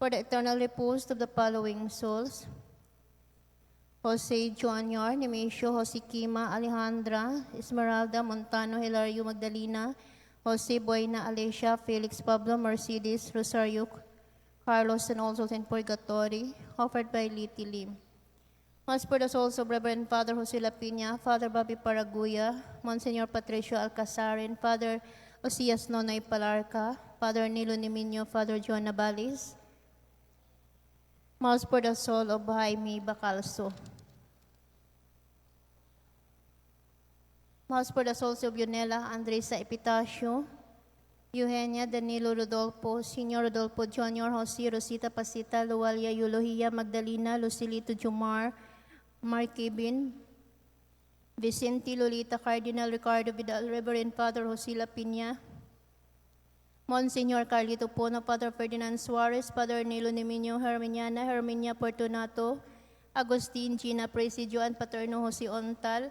For the eternal repose of the following souls: Jose Junior, Nemesio, Jose Kima, Alejandra, Esmeralda, Montano, Hilario, Magdalena, Jose Buena, Alicia, Felix Pablo, Mercedes, Rosario, Carlos, and all souls in purgatory, offered by Liti Lim. Mass for the souls of Reverend Father Jose Lapiña, Father Bobby Paraguya, Monsignor Patricio Alcazarin, Father Osias Nonoy Palarca, Father Nilo Niminio, Father John Navalis. Mass for the soul of Jaime Bacalso. Mass for the souls of Yonela Andresa Epitacio, Eugenia Danilo Rodolfo, Senior Rodolfo Jr., Jose Rosita Pasita, Lualia Eulogia, Magdalena, Lucilito Jumar, Mark Kevin, Vicente Lolita, Cardinal Ricardo Vidal, Reverend Father Jose Lapiña, Monsignor Carlito Puno, Father Ferdinand Suarez, Father Nilo Niminio, Herminiana, Herminia Fortunato, Agustin, Gina Presidio, and Paterno Jose Ontal,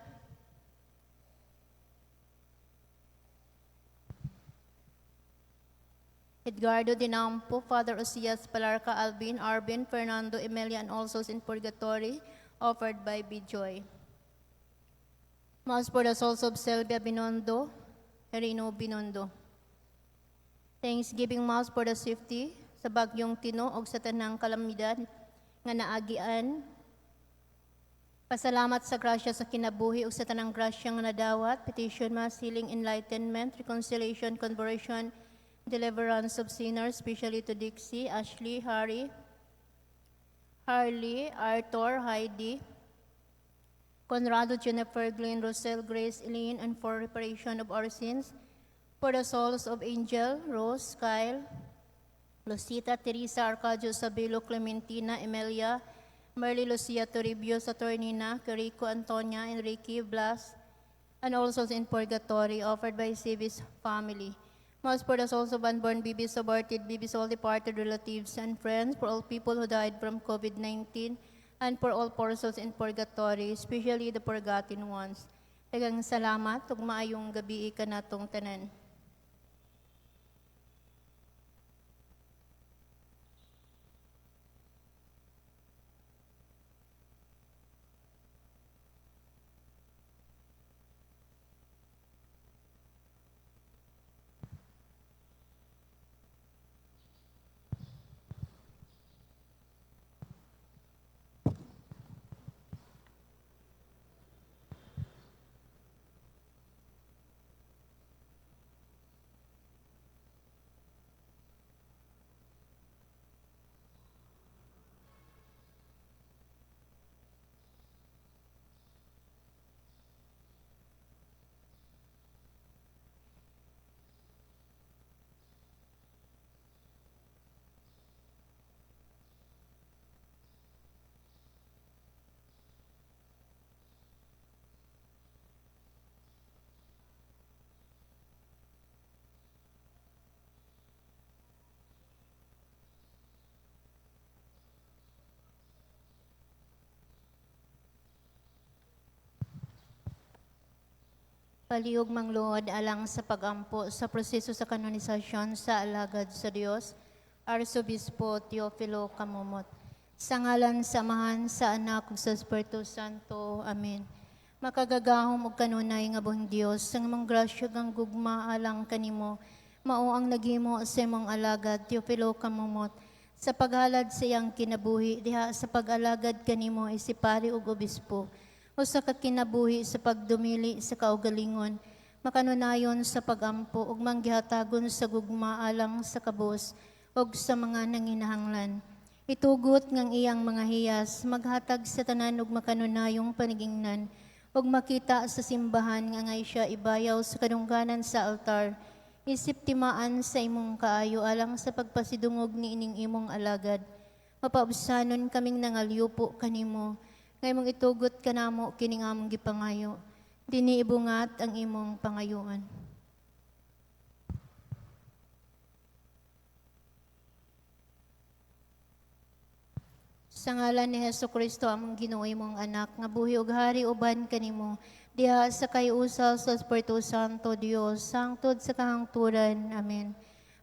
Edgardo Dinampo, Father Osias Palarca, Alvin, Arvin, Fernando, Emilia, and all souls in purgatory, offered by Bijoy. Mass for the souls of Selvia Binondo, Herino Binondo. Thanksgiving Mass for the safety sa bagyong Tino og sa tanang kalamidad nga naagian. Pasalamat sa grasya sa kinabuhi ug sa tanang grasya nga nadawat. Petition Mass, healing, enlightenment, reconciliation, conversion, deliverance of sinners, especially to Dixie, Ashley, Harry, Harley, Arthur, Heidi, Conrado, Jennifer, Glenn, Rosel, Grace, Elaine, and for reparation of our sins, for the souls of Angel, Rose, Kyle, Lucita, Teresa, Arcadio, Sabilo, Clementina, Emilia, Merly, Lucia, Toribio, Saturnina, Carico, Antonia, Enrique, Blas, and all souls in purgatory, offered by Civis family. Mass for the souls of unborn babies, aborted babies, all departed relatives and friends, for all people who died from COVID-19, and for all poor souls in purgatory, especially the forgotten ones. Daghang salamat, ug maayong gabi kanatong tanan. Palihog mangluod alang sa pagampo sa proseso sa kanonisasyon sa alagad sa Dios, Arsobispo Teofilo Camomot. Sa ngalan sa Amahan, sa Anak ug sa Espiritu Santo. Amen. Makagagahom og kanunay nga buhing Dios, ang imong grasya kang gugma alang kanimo, mao ang naghimo sa imong alagad Teofilo Camomot sa paghalad sa iyang kinabuhi diha sa pag-alagad kanimo isip pari ug obispo, usa ka kinabuhi sa pagdumili sa kaugalingon, makanunayon sa pagampo ug manggihatagon sa gugma alang sa kabus ug sa mga nanginahanglan. Itugot ngang iyang mga hiyas maghatag sa tanan ug makanunayong panigingnan ug makita sa simbahan nga ngay siya ibayaw sa kadungganan sa altar. Isip timaan sa imong kaayo alang sa pagpasidungog niining imong alagad. Mapaubsanon kaming nangalyupo kanimo, nga imong itugot kanamo kining among gipangayo. Dini ibungat ang imong pangayuan. Sa ngalan ni Hesus Kristo among Ginoo, imong anak nga buhi ug hari uban kanimo diha sa kay usal sa Espiritu Santo Dios sangtod sa kahangturan. Amen.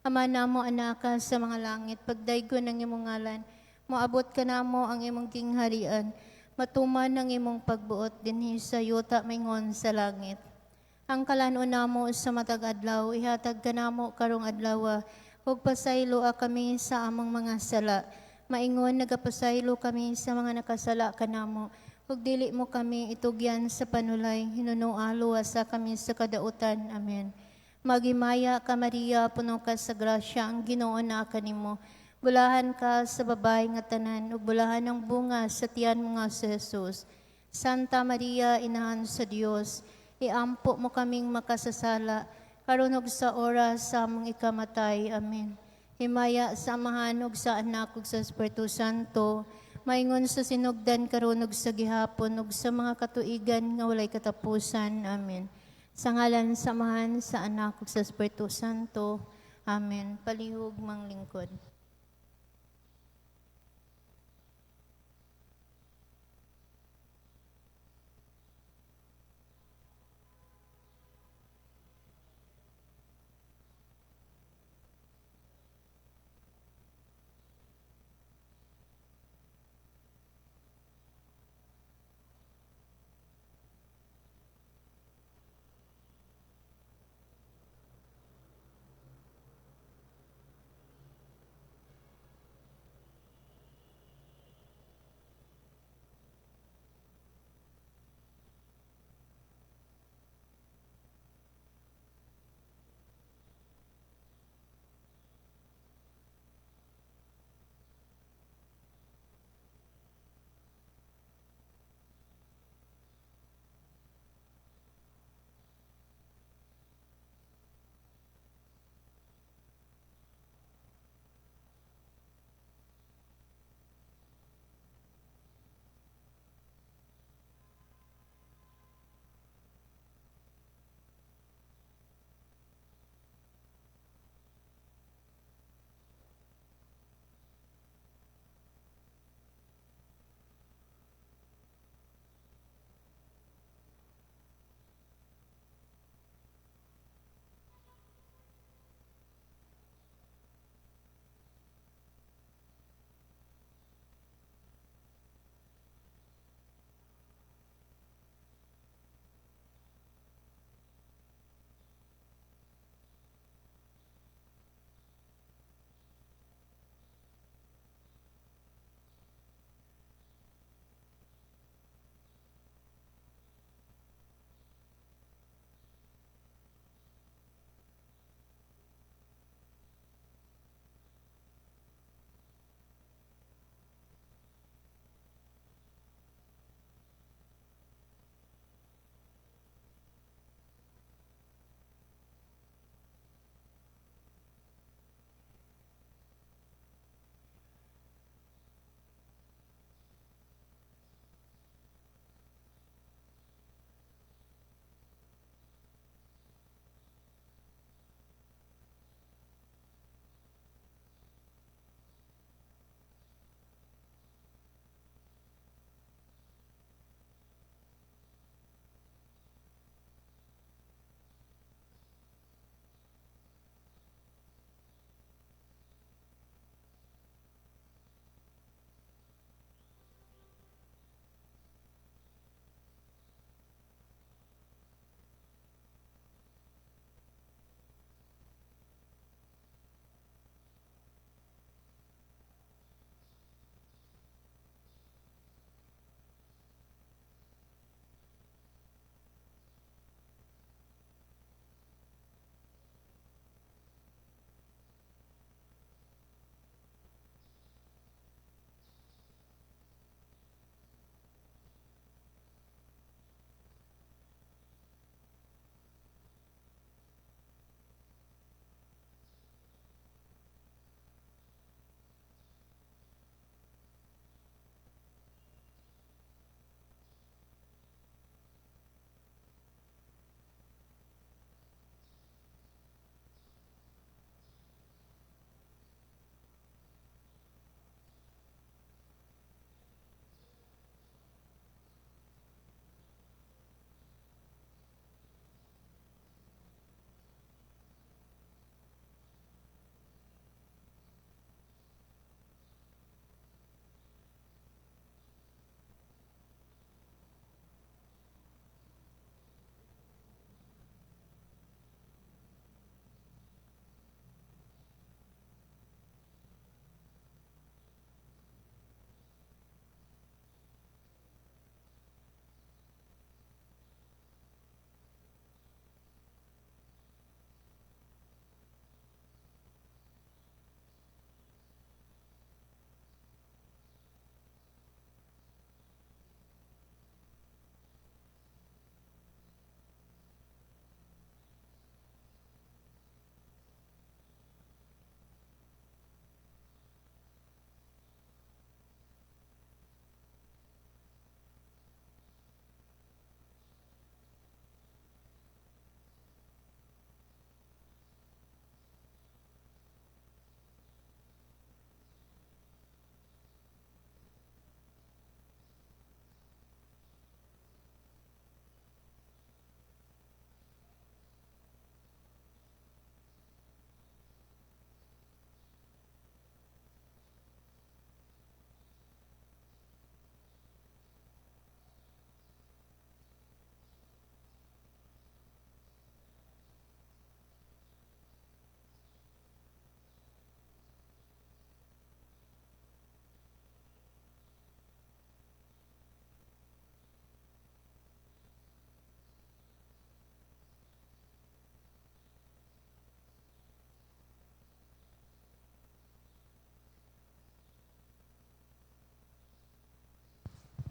Ama namo anaka sa mga langit, pagdaygon ang imong ngalan, moabot kanamo ang imong gingharian, matuman ang imong pagbuot dinhi sa yuta maingon sa langit. Ang kalanon namo sa matag adlaw, ihatag kanamo karong adlaw, ug pasayloa kami sa among mga sala, maingon nagapasaylo kami sa mga nakasala kanamo. Ug dili mo kami itugyan sa panulay, hinunoa luwasa kami sa kadautan. Amen. Maghimaya ka, Maria, puno ka sa grasya, ang Ginoo naa kanimo. Bulahan ka sa babae nga tanan, ug bulahan ang bunga sa tiyan mo nga si Jesus. Santa Maria, Inahan sa Dios, iampo mo kaming makasasala, karon ug sa oras sa among ikamatay. Amen. Himaya sa Amahan ug sa Anak ug sa Espiritu Santo, maingon sa sinugdan, karon ug sa gihapon ug sa mga katuigan nga walay katapusan. Amen. Sa ngalan sa Amahan, sa Anak ug sa Espiritu Santo. Amen. Palihog manglingkod.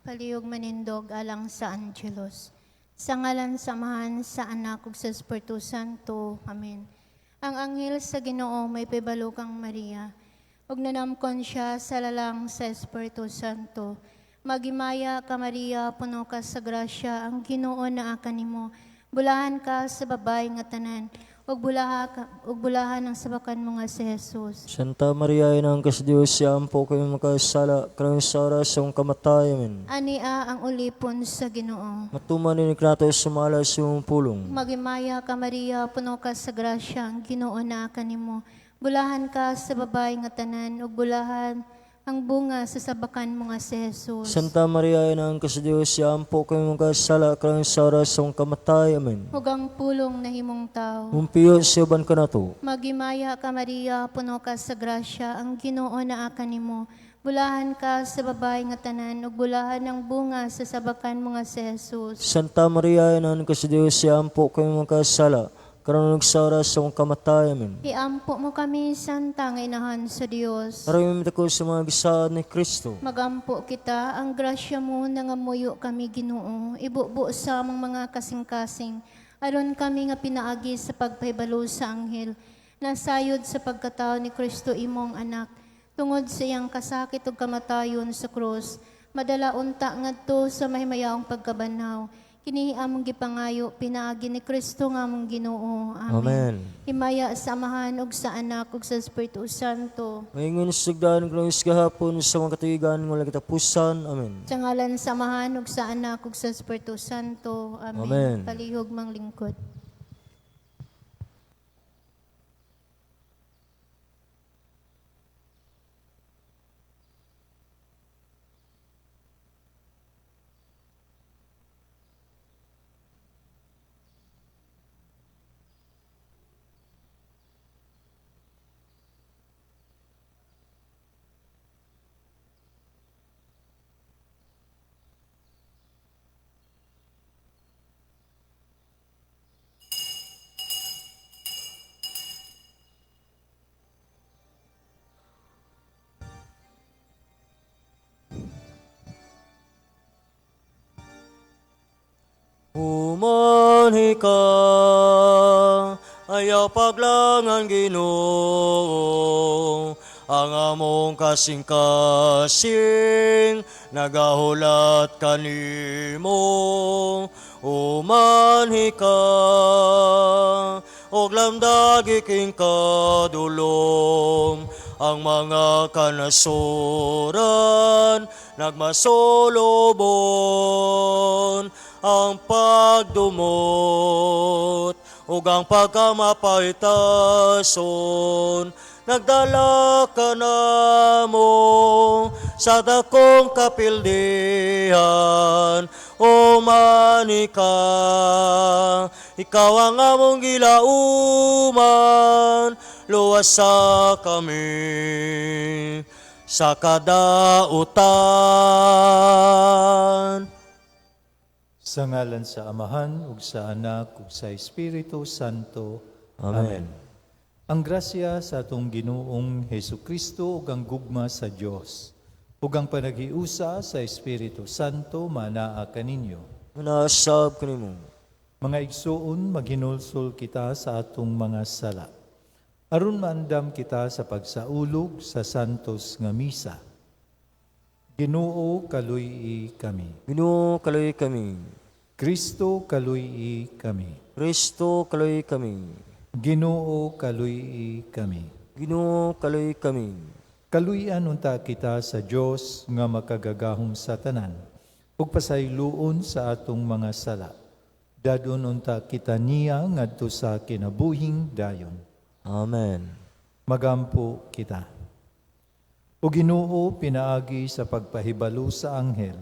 Palihog manindog alang sa Angelus. Sa ngalan sa Amahan, sa Anak ug sa Espiritu Santo. Amen. Ang anghel sa Ginoo may pahibalo kang Maria, ug nanamkon siya sa lalang sa Espiritu Santo. Maghimaya ka, Maria, puno ka sa grasya, ang Ginoo naa kanimo. Bulahan ka sa babaye nga tanan, ug bulahan ang sabakan mo nga si Jesus. Santa Maria, Inang kas Dios, ampo kami makasala, karon sa oras sa kamatay. Amen. Ania ang ulipon sa Ginoo. Matuman ni kanato sumala sa imong pulong. Maghimaya ka, Maria, puno ka sa grasya, ang Ginoo naa kanimo. Bulahan ka sa babaye nga tanan, ug bulahan ang bunga sa sabakan mo nga si Jesus. Santa Maria, Inang kas Dios, ampo kami makasala, karon sa oras sa kamatay. Amen. Ug ang pulong nahimong tao. Mumpiyo siya uban kanato. Maghimaya ka, Maria, puno ka sa grasya, ang Ginoo naa kanimo. Bulahan ka sa babaye nga tanan, ug bulahan ang bunga sa sabakan mo nga si Jesus. Santa Maria, Inang kas Dios, ampo kami makasala, karon sa oras sa kamatay. Amen. Iampo mo kami, Santa nga Inahan sa Dios. Aron ko sa mga gisaad ni Kristo. Magampo kita, ang grasya mo nangamuyo kami, Ginoo. Ibubo sa among mga kasing-kasing, aron kami nga pinaagi sa pagpahibalo sa anghel, nasayod sa pagkatao ni Kristo imong anak, tungod sa iyang kasakit ug kamatayon sa krus, madala unta ngadto sa mahimayaong pagkabanhaw. Kini among gipangayo pinaagi ni Kristo nga among Ginoo. Amen. Amen. Himaya sa Amahan ug sa Anak ug sa Espiritu Santo. Maingon sa sugdan karon gahapon sa mga katuigan nga katapusan. Amen. Sa ngalan sa Amahan ug sa Anak ug sa Espiritu Santo. Amen. Amen. Palihog manglingkod. Umanhi ka, ayaw paglangan, Ginoo, ang among kasing-kasing nagahulat kanimo. Umanhi ka, og lamdagi king kadulom, ang mga kanasuran nagmasulubon, ang pagdumot ug ang pagkamapahitason nagdala ka namo sa dakong kapildihan. O manika, ikaw ang among gilauman, luwasa kami sa kadautan. Sa ngalan sa Amahan, ug sa Anak, ug sa Espiritu Santo. Amen. Ang grasya sa atong Ginoong Hesus Kristo ug ang gugma sa Dios ug ang panaghiusa sa Espiritu Santo manaa kaninyo. Manasab kanimo. Mga igsoon, maghinulsol kita sa atong mga sala, aron maandam kita sa pagsaulog sa santos nga misa. Ginoo, kaluy-i kami. Ginoo, kaluy kami. Kristo, kaluy-i kami. Kristo, kaluy kami. Ginoo, kaluy-i kami. Ginoo, kaluy kami. Kaluy-an unta kita sa Dios nga makagagahom sa tanan, ug pasayloon sa atong mga sala. Dadon unta kita niya ngadto sa kinabuhing dayon. Amen. Magampo kita. O Ginoo, pinaagi sa pagpahibalo sa anghel,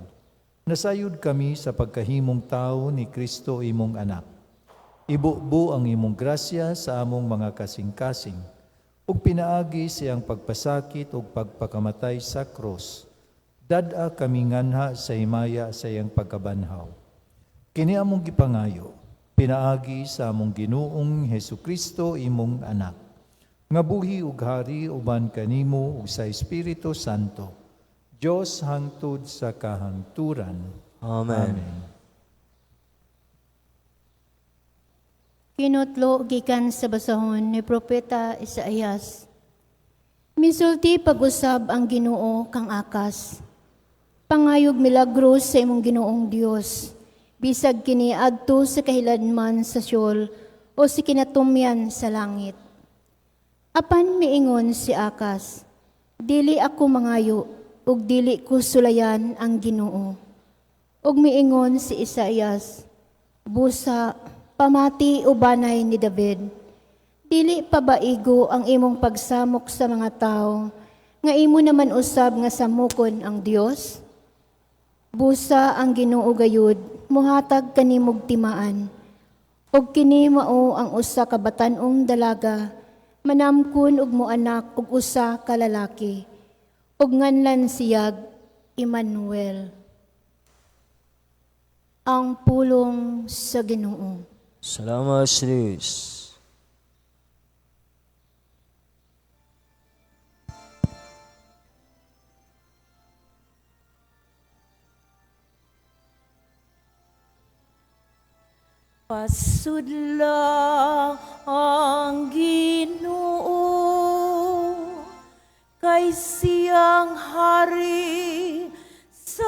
nasayod kami sa pagkahimong tao ni Kristo imong anak. Ibubo ang imong grasya sa among mga kasing-kasing, ug pinaagi siyang pagpasakit ug pagpakamatay sa krus. Dad-a kami nganha sa himaya sa iyang pagkabanhaw. Kini among gipangayo, pinaagi sa among Ginoong Hesus Kristo imong anak, nga buhi ug hari uban kanimo ug sa Espiritu Santo, Dios hangtod sa kahangturan. Amen. Amen. Kinutlo gikan sa basahon ni Propeta Isaías. Misulti pag-usab ang Ginoo kang Akas. Pangayog milagro sa imong Ginoong Dios. Bisag kini adto sa kahiladman sa Sheol o sa kinatumyan sa langit. Apan miingon si Akas, dili ako mangayo ug dili ko sulayan ang Ginoo. Ug miingon si Isaías, busa, pamati o banay ni David, dili pa ba igo ang imong pagsamok sa mga tao, nga imo naman usab nga samukon ang Dios? Busa ang Ginoo gayud, muhatag kanimog timaan. Ug kini mao ang usa ka batan-ong dalaga, manamkon ug moanak og usa ka lalaki. Ug nganlan siyag Emmanuel. Ang pulong sa Ginoo. Salamat sa Diyos. Pasudla ang Ginoo, kay siyang hari sa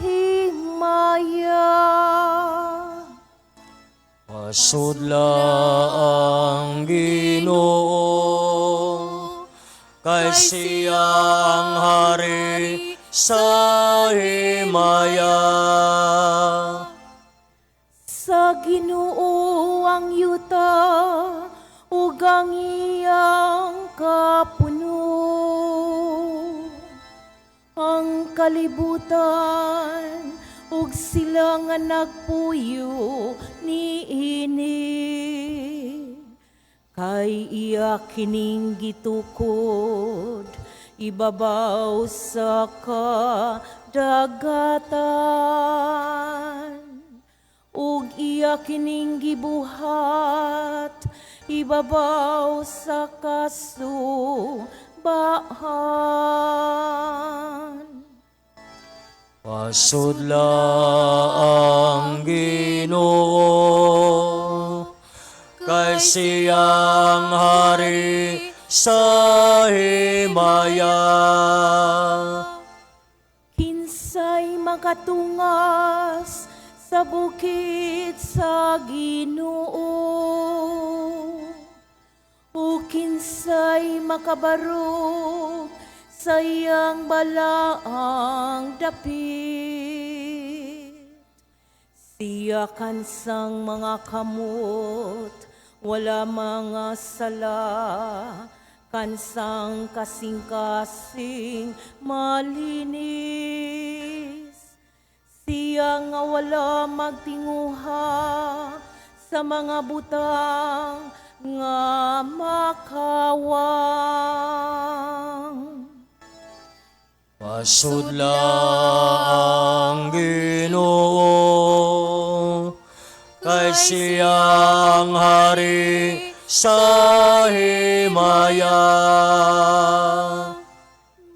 himaya. Pasudla ang Ginoo, kay siyang hari sa himaya. Sa Ginoo ang yuta ug ang iyang kapuno. Ang kalibutan ug sila nga nagpuyo niini. Kay iya kining gitukod ibabaw sa kadagatan ug iya kining gibuhat ibabaw sa kasubahan. Pasudla ang Ginoo, kay siyang hari sa himaya. Kinsay makatungas sa bukid sa Ginoo, o kinsay makabarog sa iyang balaang dapit. Siya kansang mga kamot, wala mga sala, kansang kasing-kasing malinis. Siya nga wala magtinguha sa mga butang nga makawang. Pasudla ang Ginoo, kay siyang hari sa himaya.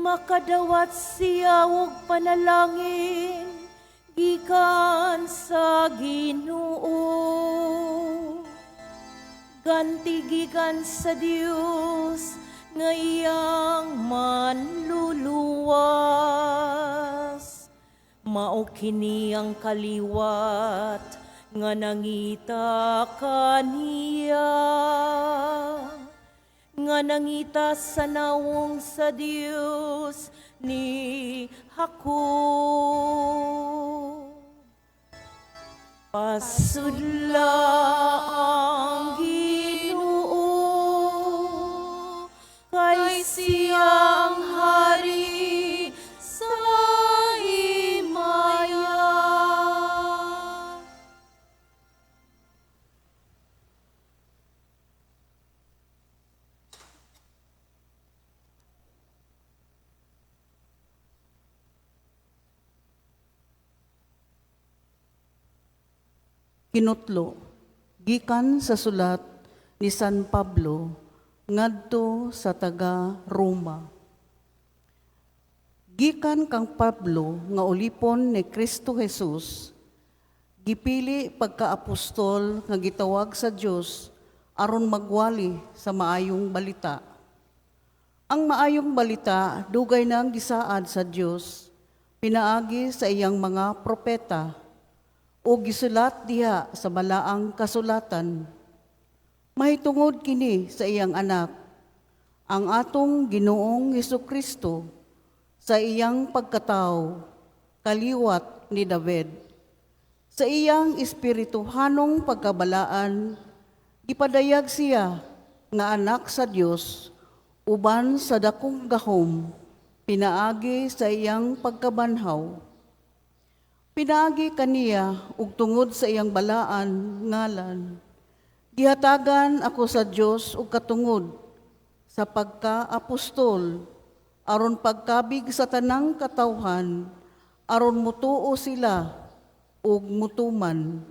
Makadawat siya og panalangin gikan sa Ginoo. Ganti gikan sa Dios nga iyang manluluwas. Mao kini ang kaliwat nga nangita kaniya, nga nangita sa nawong sa Dios ni Jacob. Pasudla ang Ginoo, kay siyang hari sa himaya. Kinutlo, gikan sa sulat ni San Pablo ngadto sa taga Roma. Gikan kang Pablo nga ulipon ni Kristo Jesus, gipili pagka-apostol nga gitawag sa Dios aron magwali sa maayong balita. Ang maayong balita dugay nang gisaad sa Dios pinaagi sa iyang mga propeta o gisulat diha sa balaang kasulatan. Mahitungod kini sa iyang anak, ang atong Ginoong Kristo, sa iyang pagkatao, kaliwat ni David. Sa iyang espirituhanong pagkabalaan, gipadayag siya nga anak sa Dios uban sa dakong gahom, pinaagi sa iyang pagkabanhaw. Pinaagi kaniya ug tungod sa iyang balaan ngalan, gihatagan ako sa Dios og katungod sa pagka-apostol aron pagkabig sa tanang katawhan, aron mutuo sila ug mutuman.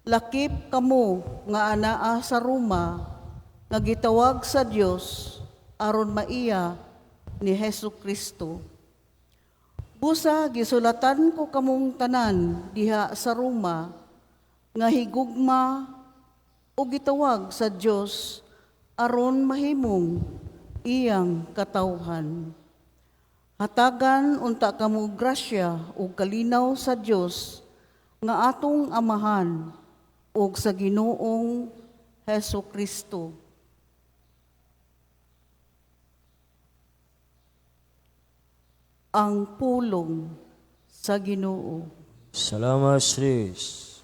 Lakip kamo nga anaa sa Roma nga gitawag sa Dios aron maiya ni Hesus Kristo. Busa gisulatan ko kamong tanan diha sa Roma nga higugma o gitawag sa Dios aron mahimong iyang katawhan. Hatagan unta kamo grasya ug kalinaw sa Dios nga atong Amahan ug sa Ginoong Hesus Kristo. Ang pulong sa Ginoo. Salamat sa Diyos.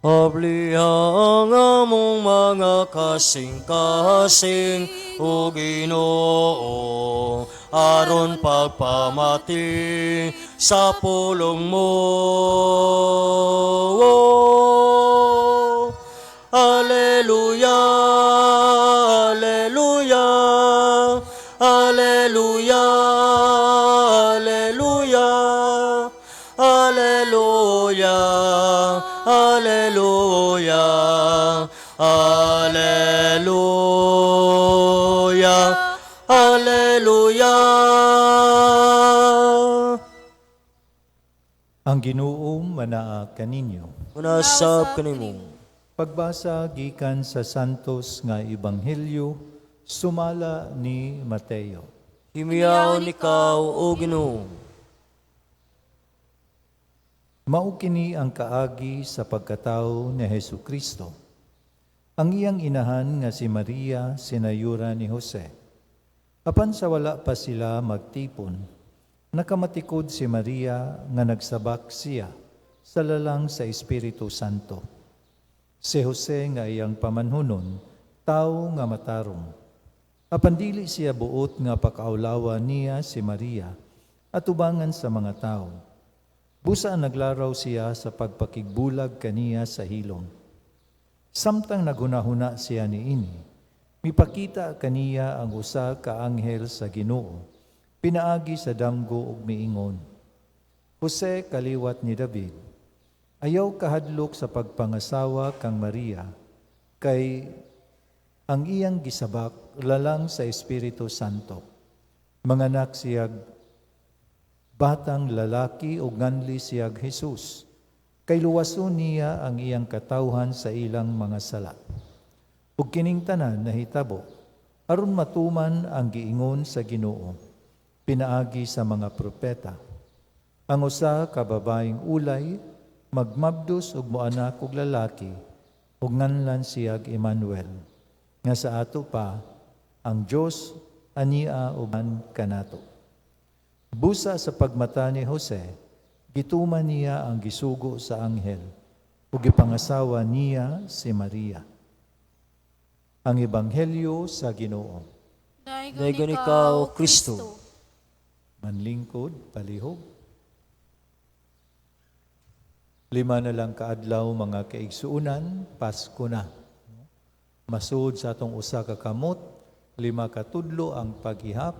Abliha ang among mga kasing-kasing, o Ginoo, aron pagpamati sa pulong mo. Alleluia, alleluia, alleluia, alleluia, alleluia, alleluia, alleluia, alleluia. Ang Ginoo manaa kaninyo. Manasab kanimo. Pagbasa gikan sa Santos nga Ebanghelyo sumala ni Mateo. Himiyaon ikaw, o Ginoo. Mao kini ang kaagi sa pagkatao ni Hesukristo. Ang iyang inahan nga si Maria sinayura ni Jose. Apan sa wala pa sila magtipon, nakamatikod si Maria nga nagsabak siya sa lalang sa Espiritu Santo. Si Jose nga iyang pamanhunon, tawo nga matarong. Apan dili siya buot nga pakaulawa niya si Maria at ubangan sa mga tao. Busa naglaraw siya sa pagpakigbulag kaniya sa hilom. Samtang naghunahuna siya niini, mipakita kaniya ang usa ka anghel sa Ginoo, pinaagi sa damgo ug miingon, Jose kaliwat ni David, ayaw kahadlok sa pagpangasawa kang Maria, kay ang iyang gisabak lalang sa Espiritu Santo. Manganak siyag batang lalaki ug nganli siyag Jesus, kay luwason niya ang iyang katawhan sa ilang mga sala. Ug kining tanan nahitabo aron matuman ang giingon sa Ginoo, pinaagi sa mga propeta. Ang usa ka babaeng ulay magmabdos ug moanak og lalaki ug nganlan siyag Emmanuel, nga sa ato pa ang Dios ania uban kanato. Busa sa pagmata ni Jose, gituman niya ang gisugo sa anghel ug gipangasawa niya si Maria. Ang Ebanghelyo sa Ginoo. Dayon ikaw, Kristo. Manlingkod, palihog. 5 na lang kaadlaw mga kaigsuonan, Pasko na. Masud sa atong usa ka kamot, 5 katudlo ang paghihap,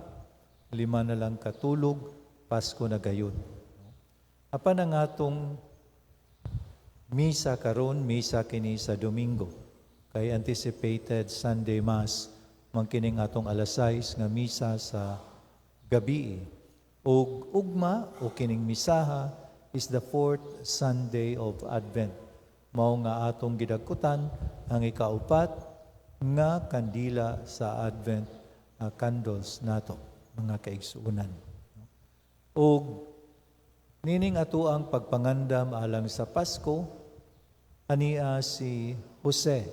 5 na lang katulog, Pasko na gayon. Apan ang atong Misa karon, misa kini sa Domingo. Kay anticipated Sunday Mass man kining atong alas 6 nga misa sa gabi. Ug ugma o kining misaha is the fourth Sunday of Advent. Mao nga atong gidagkutan ang ikaupat nga kandila sa Advent candles nato, mga kaigsuonan. Ug nining ato ang pagpangandam alang sa Pasko, ania si Jose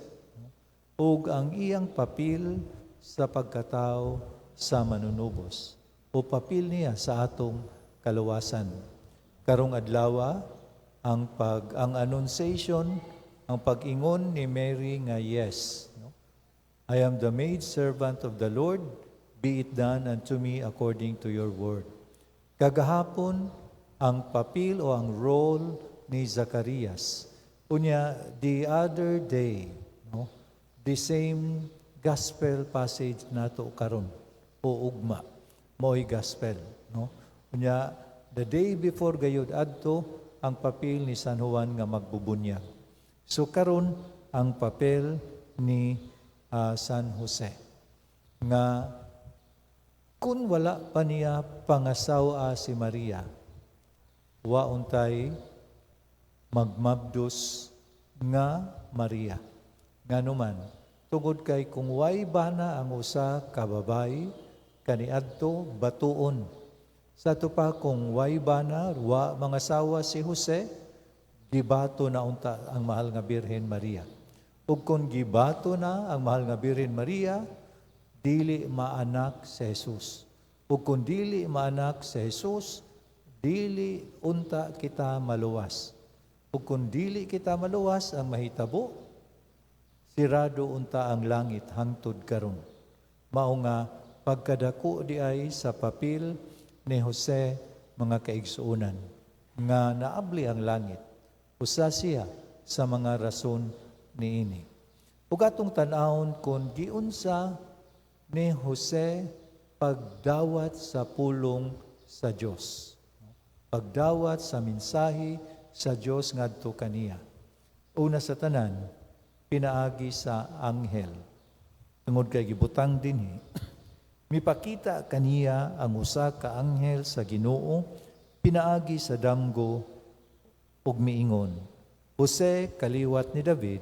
ug ang iyang papel sa pagkatao sa manunubos o papel niya sa atong kaluwasan. Karong adlaw, ang annunciation, ang pag-ingon ni Mary nga yes, no? "I am the maid servant of the Lord, be it done unto me according to your word." Kagahapon, ang papel o ang role ni Zacarias. Unya, the other day, no, the same gospel passage nato karon o ugma, mao'y gospel, no? Unya, the day before gayud adto, ang papel ni San Juan nga magbubunyag. So karon, ang papel ni San Jose nga kung wala pa niya pangasawa si Maria, wa untay magmabdos nga Maria. Nganuman, tungod kay kung way bana ang usa ka babayi kaniadto, batuon. Sa ato pa, kung way bana, wa mangasawa si Jose, gibato na unta ang mahal nga Birhen Maria. Ug kung gibato na ang mahal nga Birhen Maria, dili maanak si Jesus. Ug kung dili maanak si Jesus, dili unta kita maluwas. Ug kung dili kita maluwas, ang mahitabo, sirado unta ang langit hangtod karon. Mao nga pagkadako di ay sa papel ni Jose, mga kaigsuonan, nga naabli ang langit. Usa siya sa mga rason niini. Ug atong tan-awon kung giunsa ni Jose pagdawat sa pulong sa Dios. Pagdawat sa mensahe sa Dios ngadto kaniya. Una sa tanan, pinaagi sa anghel. Tungod kay gibutang dinhi, mipakita kaniya ang usa ka anghel sa Ginoo pinaagi sa damgo ug miingon, "Jose, kaliwat ni David,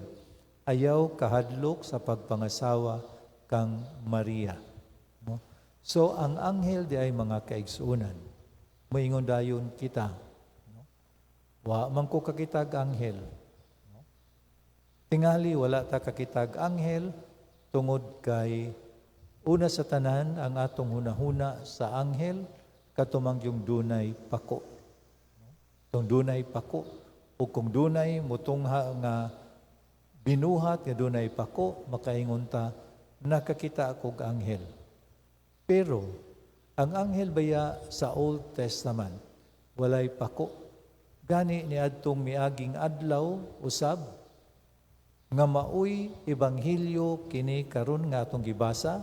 ayaw kahadlok sa pagpangasawa kang Maria." No? So ang anghel di ay, mga kaigsuonan, moingon dayon kita, no? "Wa man ko kakitag anghel." No? Tingali wala ta kakitag anghel tungod kay una sa tanan, ang atong hunahuna sa anghel katumang yung dunay pako. Tung dunay pako o kung dunay mutungha nga binuhat nga dunay pako, makaingon ta, "Nakakita akog anghel." Pero ang anghel baya sa Old Testament walay pako. Gani niadtong miaging adlaw usab nga maoy ebanghelyo kini karon nga atong gibasa,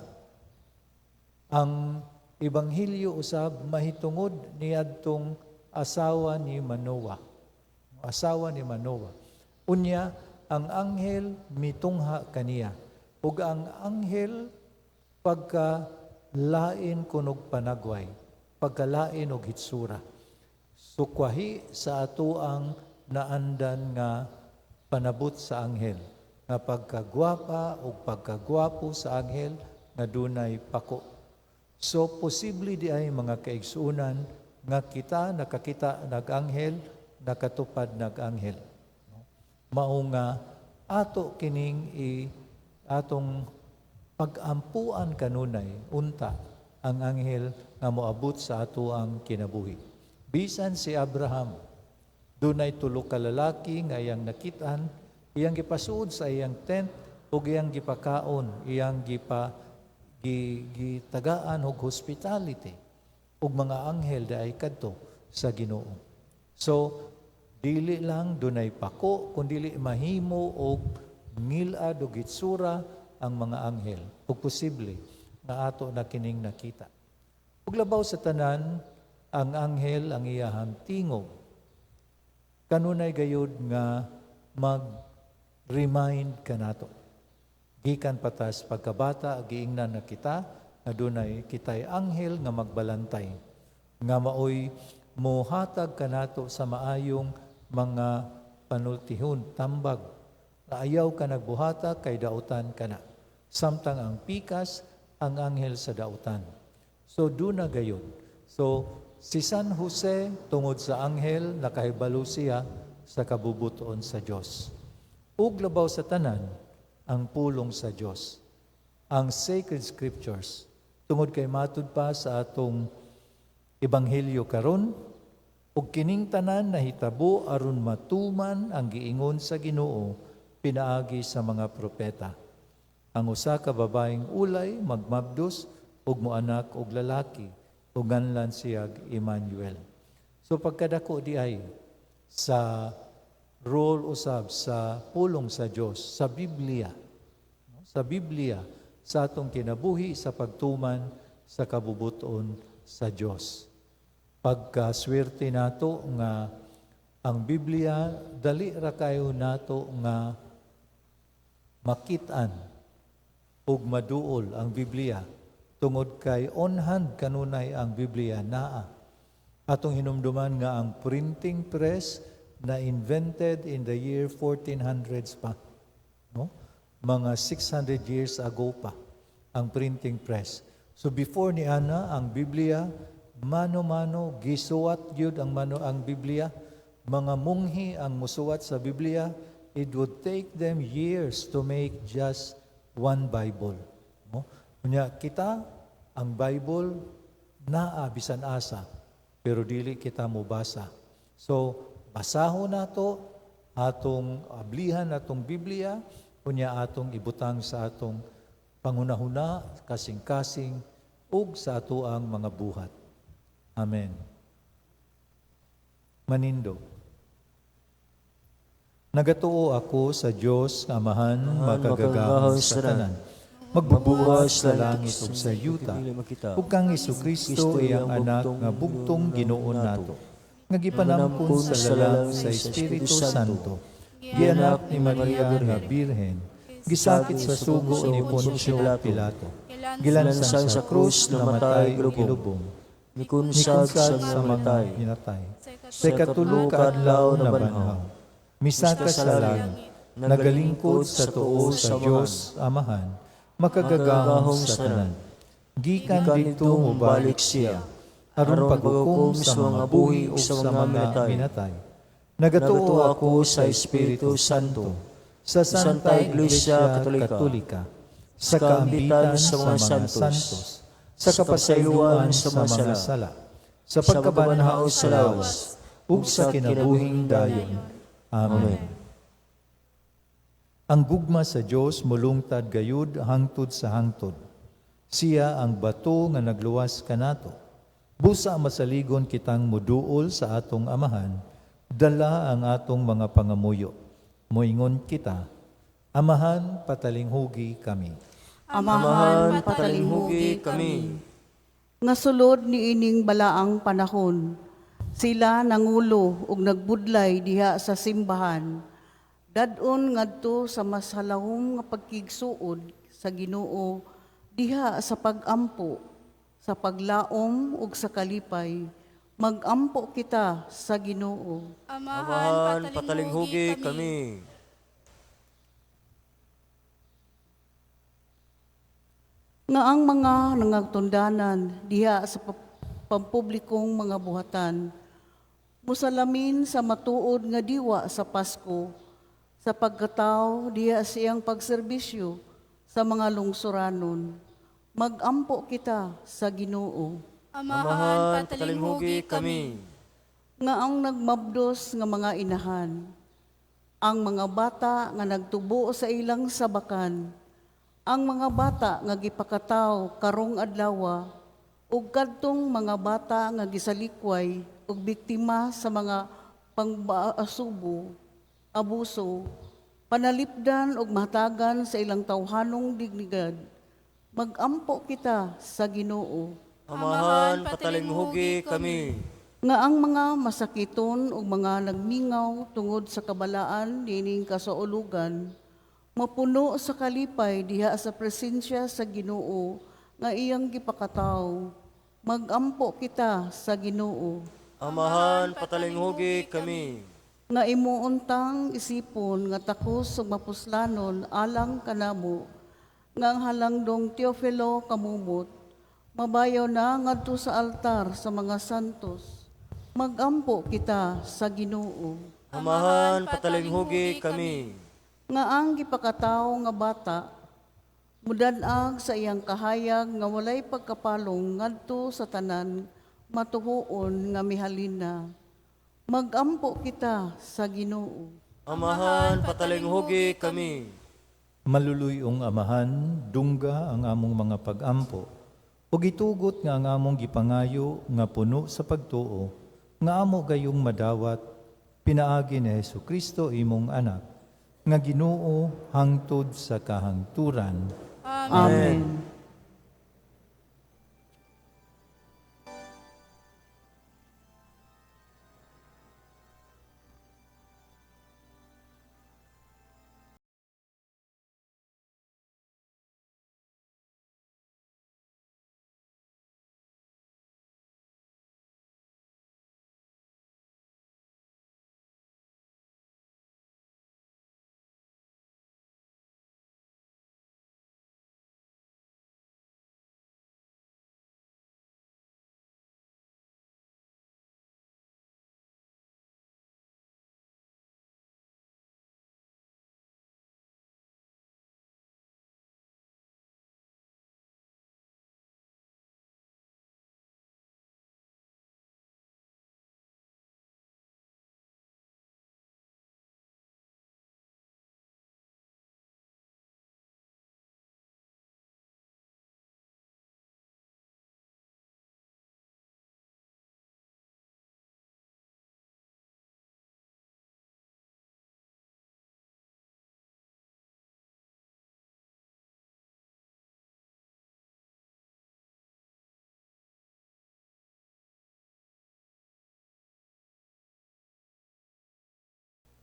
ang ebanghelyo usab mahitungod niadtong asawa ni Manoah. Asawa ni Manoah. Unya ang anghel mitungha kaniya. Ug ang anghel pagka lain kunog panagway, pagkalain og hitsura. Sukwahi sa ato ang naandan nga panabot sa anghel, nga pagkagwapa o pagkagwapo sa anghel nga dunay pako. So posible di ay, mga kaigsuonan, nga kita nakakita nag-anghel, nakatupad nag-anghel. Mao nga ato kining atong pag-ampuan kanunay unta ang anghel nga moabot sa ato ang kinabuhi. Bisan si Abraham, dunay tulo ka lalaki nga iyang nakitaan, iyang gipasuod sa iyang tent ug iyang gipakaon, iyang gitagaan og hospitality, ug mga anghel diay kadto sa Ginoo. So dili lang dunay pako, kun dili mahimo og ngilad og hitsura ang mga anghel, ug posible nga ato na kining nakita. Ug labaw sa tanan, ang anghel, ang iyahang tingog kanunay gayud nga Mag-remind kanato. Gikan pa tas pagkabata, giingnan na kita nga dunay kitay anghel nga magbalantay, nga maoy mohatag kanato sa maayong mga panultihon, tambag, na ayaw ka nagbuhata kay dautan kana. Samtang ang pikas, ang anghel sa dautan. So duna gayud. So si San Jose, tungod sa anghel, nakahibalo siya sa kabubuton sa Dios. Ug labaw sa tanan, ang pulong sa Dios, ang sacred scriptures. Tungod kay matud pa sa atong ebanghelyo karon, ug kining tanan nahitabo aron matuman ang giingon sa Ginoo pinaagi sa mga propeta. Ang usa ka babaeng ulay magmabdos ug moanak og lalaki ug nganlan siyag Emmanuel. So pagkadako di ay sa role usab sa pulong sa Dios sa Biblia, no? Sa Biblia sa atong kinabuhi sa pagtuman sa kabubuton sa Dios. Pagkaswerte nato nga ang Biblia dali ra kayo nato nga makit-an ug maduol ang Biblia tungod kay on hand kanunay ang Biblia naa. Atong hinumduman nga ang printing press na invented in the year 1400s pa. No? Mga 600 years ago pa ang printing press. So before ni ana, ang Biblia mano-mano gisuwat gyud ang mano ang Biblia. Mga munghi ang musuwat sa Biblia. It would take them years to make just one Bible. No? Unya kita, ang Bible naa bisan asa, pero dili kita mobasa. So basahon nato, atong ablihan atong Biblia, unya atong ibutang sa atong panghunahuna, kasing-kasing ug sa atoang mga buhat. Amen. Manindog. Nagatuo ako sa Dios nga Amahan, makagagahom sa tanan, magbubuhat sa langit ug sa yuta, ug kang Hesukristo, iyang anak nga bugtong Ginoo nato, nga gipanangkon sa lalang sa Espiritu Santo, gianak ni Maria nga Birhen, gisakit sa sugo ni Poncio Pilato, gilansang sa krus, namatay ug gilubong, Mikunsag mikunsag sa mga mga minatay. minatay. Sa ikatulo ka adlaw nabanhaw, misaka sa langit, nagalingkod sa tuo sa Dios Amahan, makagagahom sa tanan. Gikan didto mobalik siya, aron paghukom sa mga buhi ug sa mga minatay. Nagatuo ako sa Espiritu Santo, sa Santa Iglesia Katolika, sa kaambitan sa mga santos, sa kapasayloan sa mga sala, sa pagkabanhaw sa lawas, ug sa kinabuhing dayon. Amen. Ang gugma sa Dios mulungtad gayud hangtod sa hangtod. Siya ang bato nga nagluwas kanato. Busa masaligon kitang muduol sa atong Amahan, dala ang atong mga pangamuyo. Moingon kita, Amahan, patalinghugi kami. Amahan, Amahan, patalinghugi kami. Nga sulod niining balaang panahon, sila nangulo ug nagbudlay diha sa simbahan. Dad-on ngadto sa mas halahom nga pagkigsuod sa Ginoo diha sa pag-ampo, sa paglaom ug sa kalipay. Magampo kita sa Ginoo. Amahan, patalinghugi kami. Nga ang mga nangatundanan diha sa pampublikong mga buhatan musalamin sa matuod nga diwa sa Pasko sa pagkataw diha siyang pagserbisyo sa mga lungsuranon. Magampo kita sa Ginoo. Amahan, patalinghugi kami. Nga ang nagmabdos nga mga inahan, ang mga bata nga nagtubo sa ilang sabakan, ang mga bata nga gipakataw karong adlawa, ug kadtong mga bata nga gisalikway ug biktima sa mga pangbaasubo, abuso, panalipdan ug mahatagan sa ilang tawhanong dignidad. Magampo kita sa Ginoo. Amahan, patalinghugi kami. Nga ang mga masakiton ug mga nagmingaw tungod sa kabalaan niining kasaulugan, mapuno sa kalipay diha sa presensya sa Ginoo nga iyang gipakataw. Magampo kita sa Ginoo. Amahan, patalinghugi kami. Nga imuuntang isipon nga takos ug mapuslanon alang kanamo, nga ang halangdong Teofilo Camomot mabayaw na ngadto sa altar sa mga santos. Magampo kita sa Ginoo. Amahan, patalinghugi kami. Nga ang gipakataw nga bata mudan-ag sa iyang kahayag nga walay pagkapalong ngadto sa tanan matuhuon nga mihalin na. Magampo kita sa Ginoo. Amahan, patalinghugi kami. Maluluyong Amahan, dungga ang among mga pagampo, ug itugot nga ang among gipangayo nga puno sa pagtuo, nga amo gayong madawat, pinaagi ni Hesukristo imong anak, nga Ginoo hangtod sa kahangturan. Amen.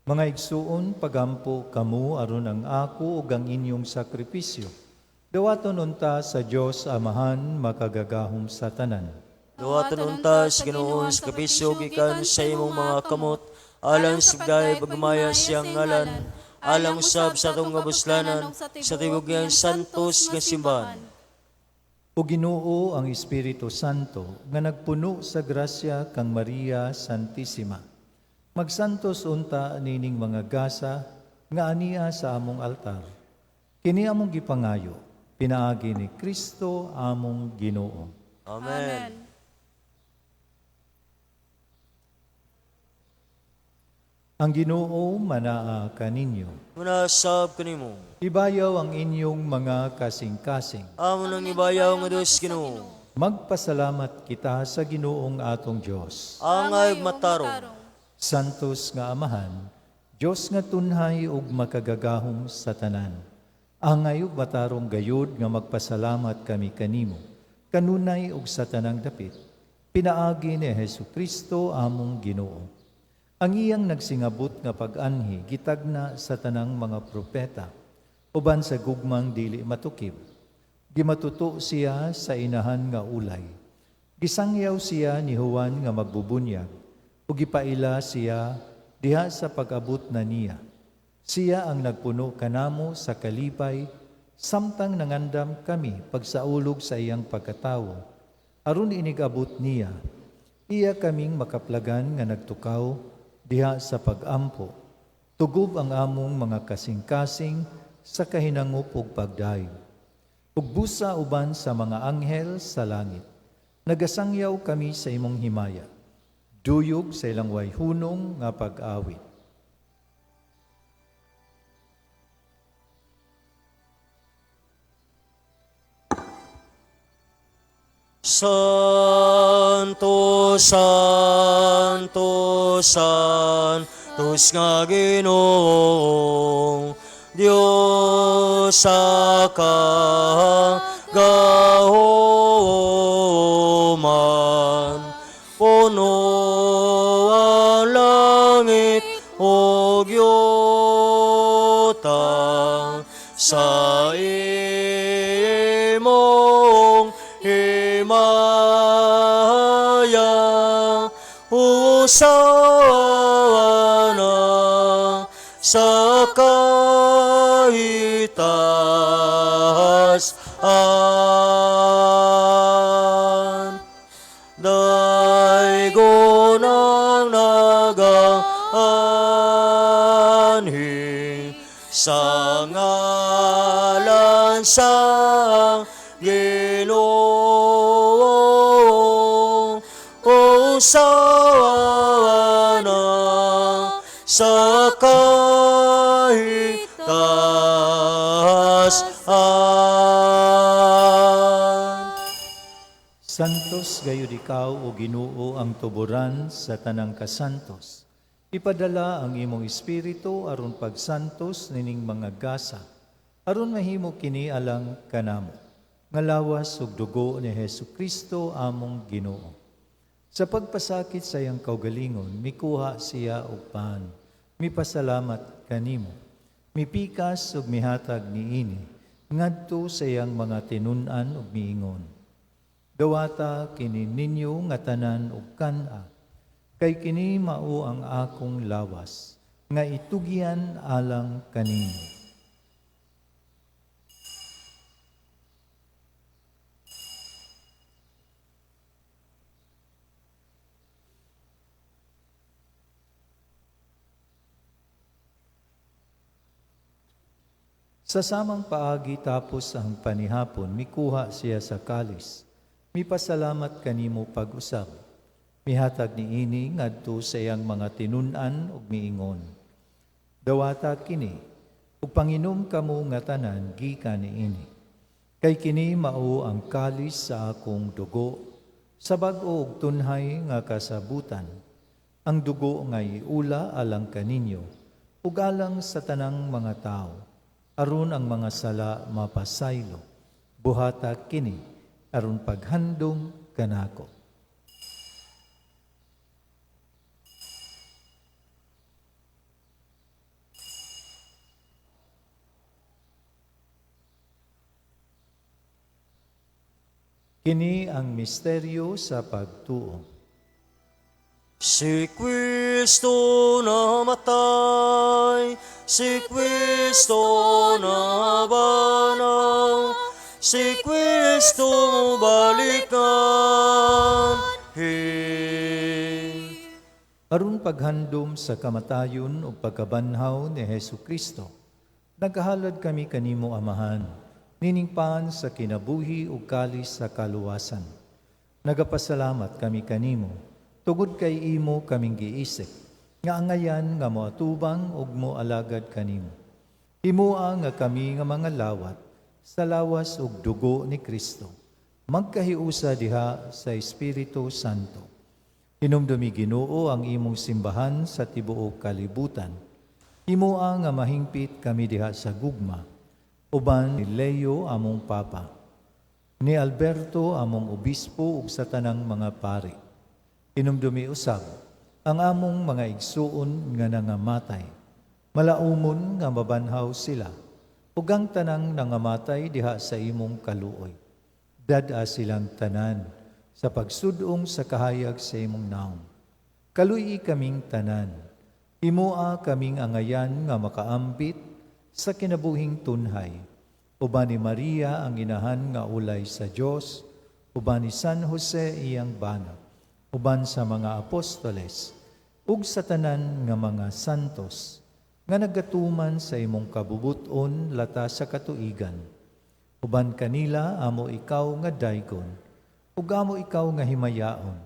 Mga igsuon, pagampo kamo aron ang ako ug ang inyong sakripisyo. Dawaton unta sa Dios Amahan makagagahom sa tanan. Dawaton unta sa Ginoo ang sakripisyo gikan sa imong mga kamot, alang sa pagdayeg pagmaya siyang ngalan, alang usab sa atong kabuslanan sa tibuok niyang santos nga simbahan. O Ginoo ang Espiritu Santo nga nagpuno sa grasya kang Maria Santissima. Magsantos unta nining mga gasa nga ania sa among altar. Kini among gipangayo, pinaagi ni Kristo among Ginoo. Amen. Ang Ginoo manaa kaninyo. Manasab kanimo. Ibayaw ang inyong mga kasing-kasing. Amo nang ibayaw nga Dios Ginoo. Magpasalamat kita sa Ginoong atong Dios. Angay matarong. Santos nga Amahan, Dios nga tunhay ug makagagahom sa tanan. Angay ug matarong gayud nga magpasalamat kami kanimo, kanunay ug sa tanang dapit. Pinaagi ni Hesukristo among Ginoo. Ang iyang nagsingabot nga pag-anhi gitagna sa tanang mga propeta, uban sa gugmang dili matukib. Gimatuto siya sa inahan nga ulay. Gisangyaw siya ni Juan nga magbubunyag, ug gipaila siya diha sa pag-abot na niya. Siya ang nagpuno kanamo sa kalipay, samtang nangandam kami pagsaulog sa iyang pagkatawo. Aron inigabot niya, iya kaming makaplagan nga nagtukaw diha sa pag-ampo. Tugob ang among mga kasing-kasing sa kahinangop ug pagdayeg. Ug busa uban sa mga anghel sa langit. Nagasangyaw kami sa imong himaya. Duyog sa ilang wayhunong nga pag-awit. Santo, Santo, Santos nga Ginoo, Dios sa kagahoman, puno sa imong himaya. Hosana sa kahitaas-an. Daygon ang nagaanhi sa ngalan sa Ginoo. Hosana sa kahitaas-an. Santos gayud ikaw, o Ginoo, ang tuboran sa tanang kasantos. Ipadala ang imong espiritu aron pagsantos nining mga gasa, aron mahimo kini alang kanamo, nga lawas ug dugo ni Hesus Kristo among Ginoo. Sa pagpasakit sa iyang kaugalingon, mikuha siya og pan, mipasalamat kanimo, mipikas ug mihatag niini, ngadto sa iyang mga tinun-an ug miingon: "Dawata kini ninyo nga tanan ug kan-a, kay kini mao ang akong lawas, nga itugyan alang kaninyo." Sa samang paagi tapos ang panihapon, mikuha siya sa kalis. Mipasalamat kanimo pag-usab. Mihatag niini ngadto sa iyang mga tinun-an ug miingon: "Dawata kini, ug panginom kamo nga tanan gikan niini. Kay kini mao ang kalis sa akong dugo, sa bag-o ug tunhay nga kasabutan. Ang dugo nga iula alang kaninyo, ug alang sa tanang mga tawo, aron ang mga sala mapasaylo. Buhata kini, aron paghandom kanako." Kini ang misteryo sa pagtuo. Si Kristo namatay, si Kristo nabanhaw, si Kristo mobalik anhi. Aron paghandom sa kamatayon ug pagkabanhaw ni Hesus Kristo, naghalad kami kanimo, Amahan, nining pan sa kinabuhi ug kalis sa kaluwasan. Nagapasalamat kami kanimo, tungod kay imo kaming giisip, nga angayan nga moatubang ug moalagad kanimo. Himoa nga kami nga mga lawat, sa lawas ug dugo ni Kristo, magkahiusa diha sa Espiritu Santo. Hinumdumi, Ginoo, ang imong simbahan sa tibuok kalibutan. Himoa nga mahingpit kami diha sa gugma, uban ni Leo among Papa, ni Alberto among Obispo ug sa tanang mga pari. Hinumdumi usab ang among mga igsuon nga nangamatay. Malaumon nga mabanhaw sila, ug ang tanang nangamatay diha sa imong kaluoy. Dad-a silang tanan sa pagsudong sa kahayag sa imong naong. Kaluy-i kaming tanan. Himoa kaming angayan nga makaambit sa kinabuhing tunhay. Uban ni Maria ang inahan nga ulay sa Dios, uban ni San Jose iyang bana, uban sa mga apostoles, ug sa tanan nga mga santos, nga nagatuman sa imong kabubuton lata sa katuigan. Uban kanila amo ikaw nga daygon, ug amo ikaw nga himayaon,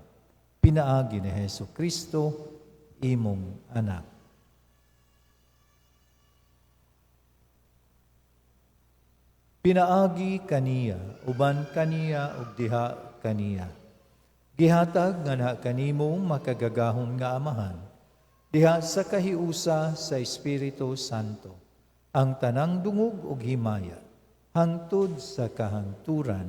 pinaagi ni Hesus Kristo, imong anak. Pinaagi kaniya, uban kaniya ug diha kaniya. Gihatag nga na kanimo makagagahom nga Amahan, diha sa kahiusa sa Espiritu Santo, ang tanang dungog ug himaya, hangtod sa kahangturan.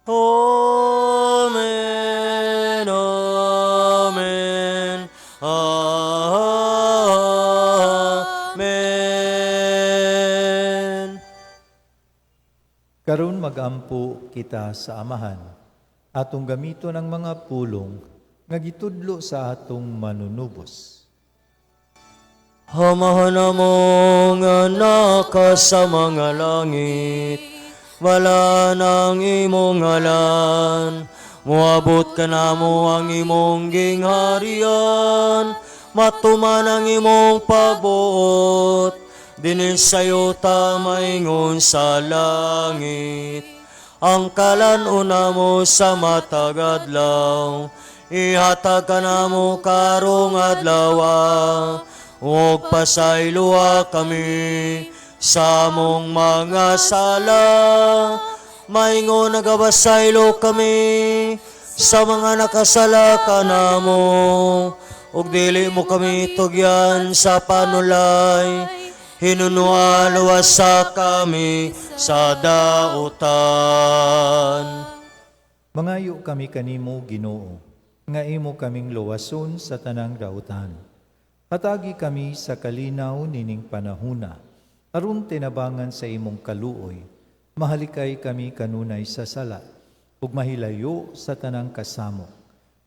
Amen, amen, amen. Karon magampo kita sa Amahan. Atong gamiton ang mga pulong nga gitudlo sa atong manunubos. Amahan namo nga naka sa mga langit, balaan ang imong ngalan, moabot kanamo ang imong gingharian, matuman ang imong pagbuot, dinhi sa yuta maingon sa langit. Ang kalan-on namo sa matag adlaw, ihatag kanamo karong adlaw, ug pasayloa kami sa among mga sala, maingon nagapasaylo kami sa mga nakasala kanamo, ug dili mo kami tugyan sa panulay, hinunua luwasa kami sa dautan. Mangayo kami kanimo, Ginoo, nga imo kaming luwason sa tanang dautan. Hatagi kami sa kalinaw nining panahuna, aron tinabangan sa imong kaluoy, mahalikay kami kanunay sa sala, ug mahilayo sa tanang kasamo.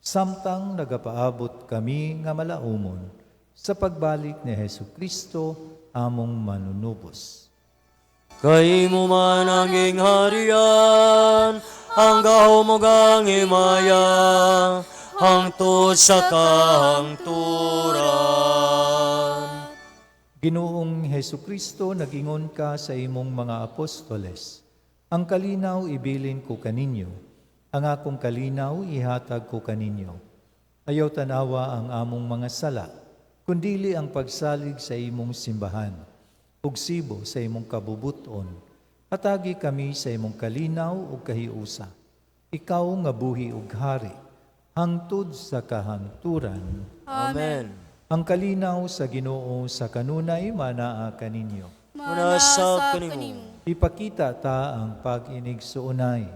Samtang nagapaabot kami nga malaumon sa pagbalik ni Hesu Kristo among manunubos. Kay imo man ang gingharian, ang gahom ug ang himaya, hangtod sa kahangturan. Ginoong Hesu Kristo, nagingon ka sa imong mga apostoles, ang kalinaw ibilin ko kaninyo, ang akong kalinaw ihatag ko kaninyo. Ayaw tanawa ang among mga sala, kundili ang pagsalig sa imong simbahan, ug sibo sa imong kabubuton. Hatagi kami sa imong kalinaw ug kahiusa. Ikaw nga buhi ug hari, hangtod sa kahangturan. Amen. Ang kalinaw sa Ginoo sa kanunay manaa kaninyo. Manasab kanimo. Ipakita ta ang pag-inigsuonay.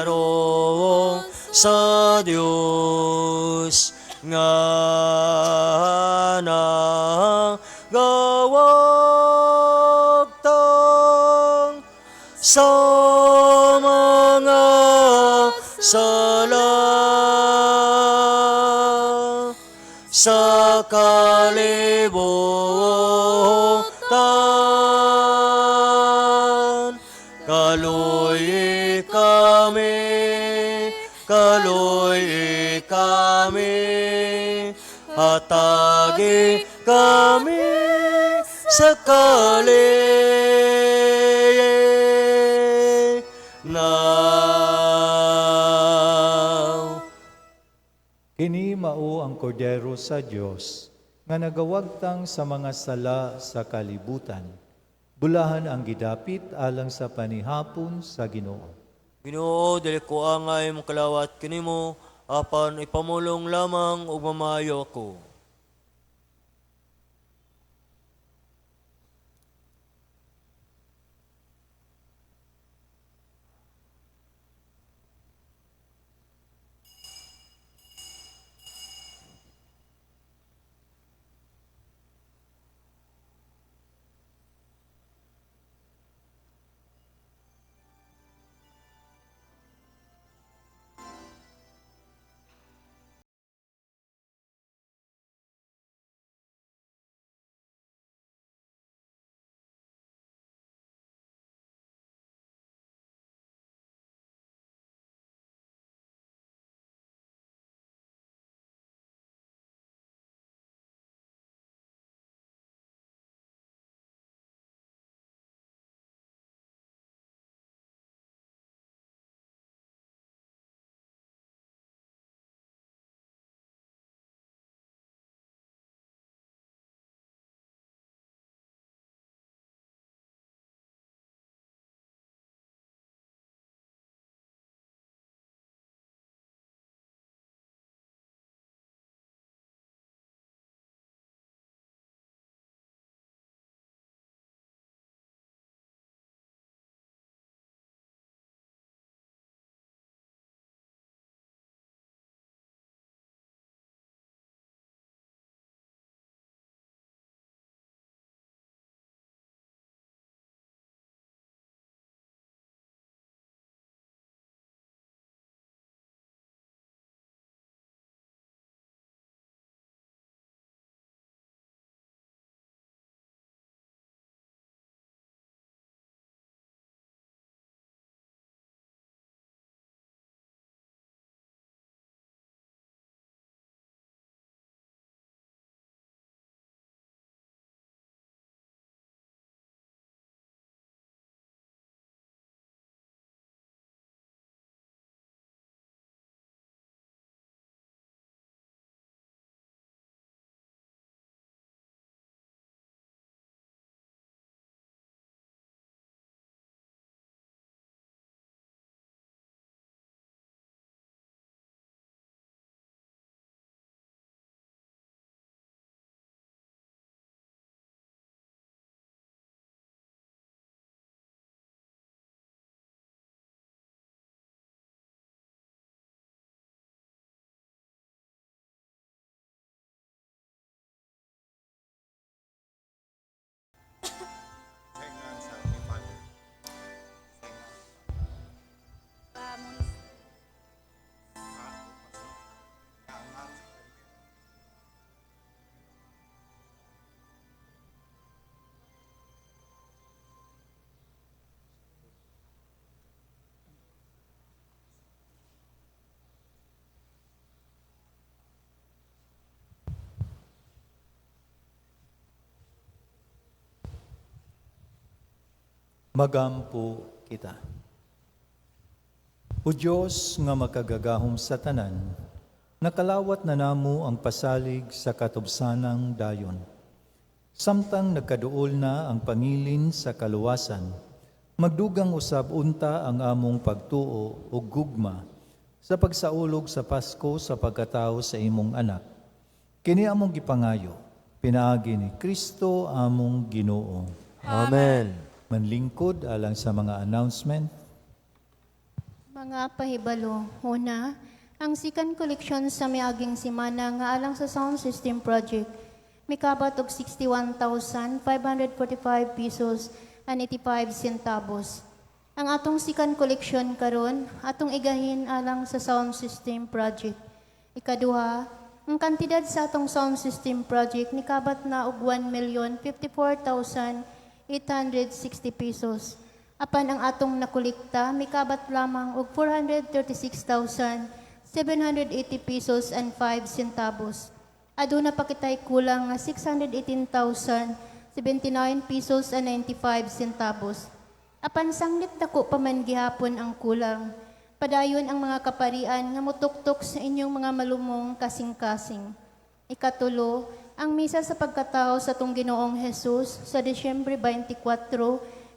Kordero sa Dios nga nagawagtang sa mga sala sa kalibutan. Kaluoyi kami, kaluoyi kami, hatagi kami sa kalinaw. Kini mao ang Kordero sa Dios nga nagawagtang sa mga sala sa kalibutan. Bulahan ang gidapit alang sa panihapon sa Ginoo. Ginoo, dili ko angay mokalawat kanimo, apan ipamulong lamang ug mamayo ako. Magampo kita. O Diyos nga makagagahom sa tanan, nakalawat na namo ang pasalig sa katubsanang dayon. Samtang nagkaduol na ang pangilin sa kaluwasan, magdugang usab unta ang among pagtuo ug gugma sa pagsaulog sa Pasko sa pagkatao sa imong anak. Kini among gipangayo, pinaagi ni Kristo among Ginoo. Amen. Manlingkod alang sa mga announcement. Mga pahibalo. Una, ang second collection sa miaging simana nga alang sa sound system project mikabat og 61,545 pesos and 85 centavos. Ang atong second collection karon atong igahin alang sa sound system project. Ikaduha, ang kantidad sa atong sound system project nikabat na og 1,054,860 pesos. Apan ang atong nakolekta mikabat lamang og 436,780 pesos and 5 centavos. Aduna pa kitay kulang nga 618,079 pesos and 95 centavos. Apan sanglit dako pa man gihapon ang kulang. Padayon ang mga kaparian nga mutuktok sa inyong mga malumong kasing-kasing. Ikatulo, ang misa sa pagkatao sa atong Ginoong Jesus sa Disyembre 24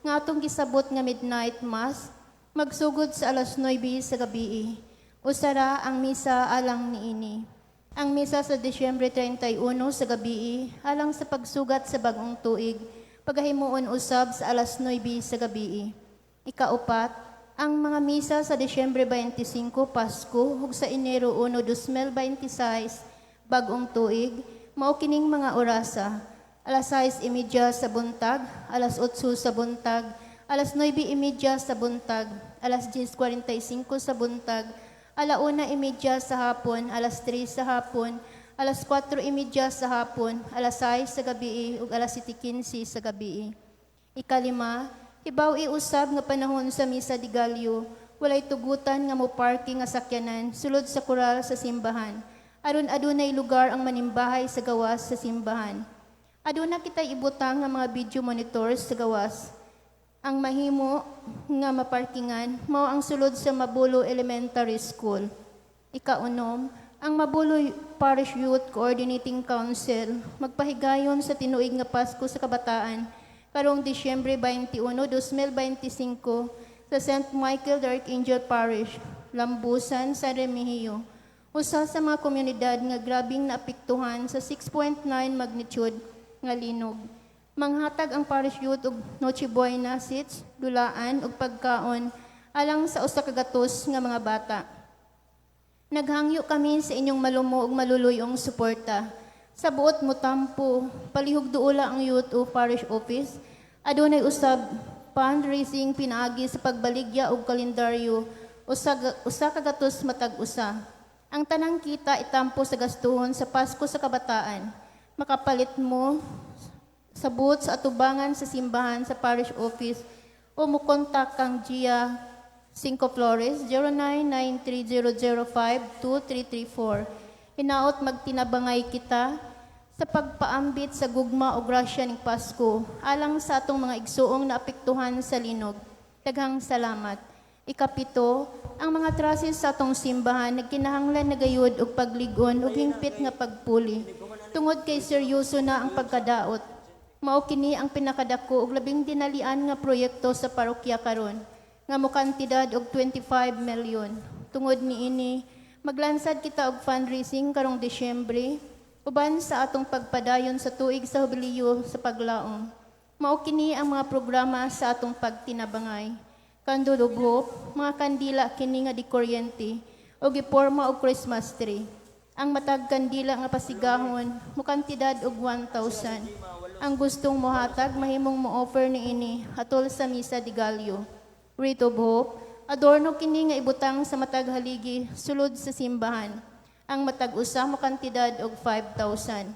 nga atong gisabot nga midnight mass magsugod sa alas 9 sa gabi. Usara ang misa alang niini. Ang misa sa Disyembre 31 sa gabi alang sa pagsugat sa bagong tuig, pagahimuon usab sa alas 9 sa gabi. Ikaupat, ang mga misa sa Disyembre 25, Pasko, ug sa Enero 1, 2026, bagong tuig, mao kining mga orasa. Alas 6:30 sa buntag, alas 8 sa buntag, alas 9:30 sa buntag, alas 10:45 sa buntag, 1:30 sa hapon, alas 3 sa hapon, alas 4:30 sa hapon, alas 6 sa gabi ug alas 7:15 sa gabi. Ikalima, hibaw iusab nga panahon sa Misa de Gallo, walay tugutan nga mo parking nga sakyanan sulod sa kural sa simbahan. Aron adunay lugar ang manimbahay sa gawas sa simbahan. Aduna kitay ibutang nga mga video monitors sa gawas. Ang mahimo nga maparkingan mao ang sulod sa Mabulo Elementary School. Ikaunom, ang Mabulo Parish Youth Coordinating Council magpahigayon sa tinuig nga Pasko sa Kabataan karong Disyembre 21, 2025 sa St. Michael the Archangel Parish, Lambusan, San Remigio. Usa sa mga komunidad nga grabing naapektuhan sa 6.9 magnitude nga linog. Manghatag ang parish youth og Noche Buena seats, dulaan ug pagkaon alang sa 100 nga mga bata. Naghangyo kami sa inyong malumo ug maluluyong suporta. Sa buot mo tampo, palihog duola ang youth o parish office. Adunay usab fundraising pinaagi sa pagbaligya og kalendaryo 100 matag usa. Ang tanang kita itampo sa gastuhon sa Pasko sa Kabataan. Makapalit mo sa booth sa atubangan sa simbahan sa parish office o mo kontak kang Gia Cinco Flores 0993005234. Hinaot magtinabangay kita sa pagpaambit sa gugma o grasya ning Pasko alang sa atong mga igsuong naapektuhan sa linog. Daghang salamat. Ikapito, ang mga trases sa atong simbahan nagkinahanglan na gayud og pagligon ug hingpit nga pagpuli. Tungod kay seryoso na ang pagkadaot. Mao kini ang pinakadako ug labing dinalian nga proyekto sa parokya karon nga mokantidad og 25 million. Tungod niini, maglansad kita og fundraising karong Disyembre uban sa atong pagpadayon sa tuig sa Hubilyo sa paglaom. Mao kini ang mga programa sa atong pagtinabangay. Candle of Hope, mga kandila kini nga di kuryente o giporma og Christmas tree. Ang matag kandila nga pasigahon mokantidad og 1,000. Ang gustong mohatag mahimong mo-offer niini hatol sa Misa de Gallo. Wreath of Hope, adorno kini nga ibutang sa matag haligi sulod sa simbahan. Ang matag usa mokantidad og 5,000.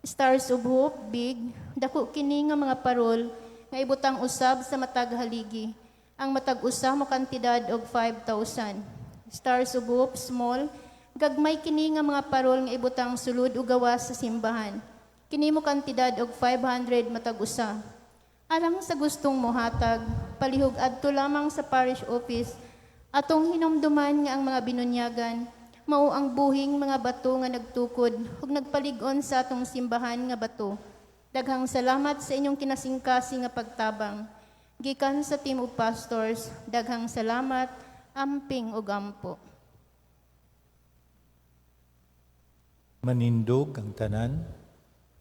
Stars of Hope, big, dako kini nga mga parol nga ibutang usab sa matag haligi. Ang matag usa mokantidad og 5,000. Stars of Hope, small, gagmay kini nga mga parol nga ibutang sulod o gawas sa simbahan. Kini mo kantidad og 500 matag usa. Alang sa gustong mohatag, Palihog adto lamang sa parish office. Atong hinumduman nga ang mga binunyagan mao ang buhing mga bato nga nagtukod ug nagpalig-on sa atong simbahan nga bato. Daghang salamat sa inyong kinasingkasing nga pagtabang. Gikan sa team of pastors, daghang salamat, amping ug ampo. Manindog ang tanan.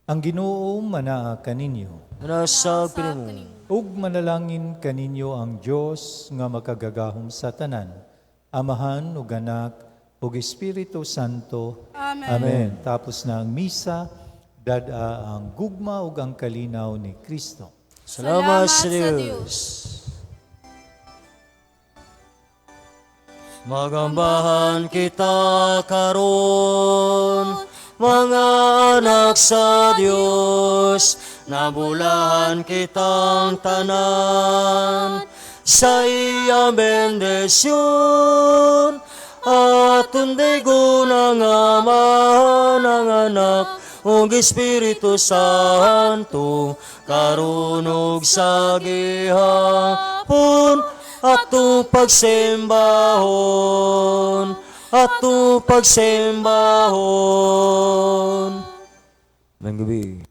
Ang Ginoo manaa kaninyo. Nasa pinimo. Ug manalangin kaninyo ang Dios nga makagagahom sa tanan, Amahan ug Anak ug Espiritu Santo. Amen. Amen. Tapos na ang misa, dad-a ang gugma ug ang kalinaw ni Kristo. Salamat sa Diyos. Magambahan kita karon, mga anak sa Dios, nabulahan kitang tanan sa iyang bendisyon. Aton daygon ang Ama, ang Anak, ug Espiritu Santo, karon ug sa gihapon, ato pagsimbahon, ato pagsimbahon. Maayong gabi.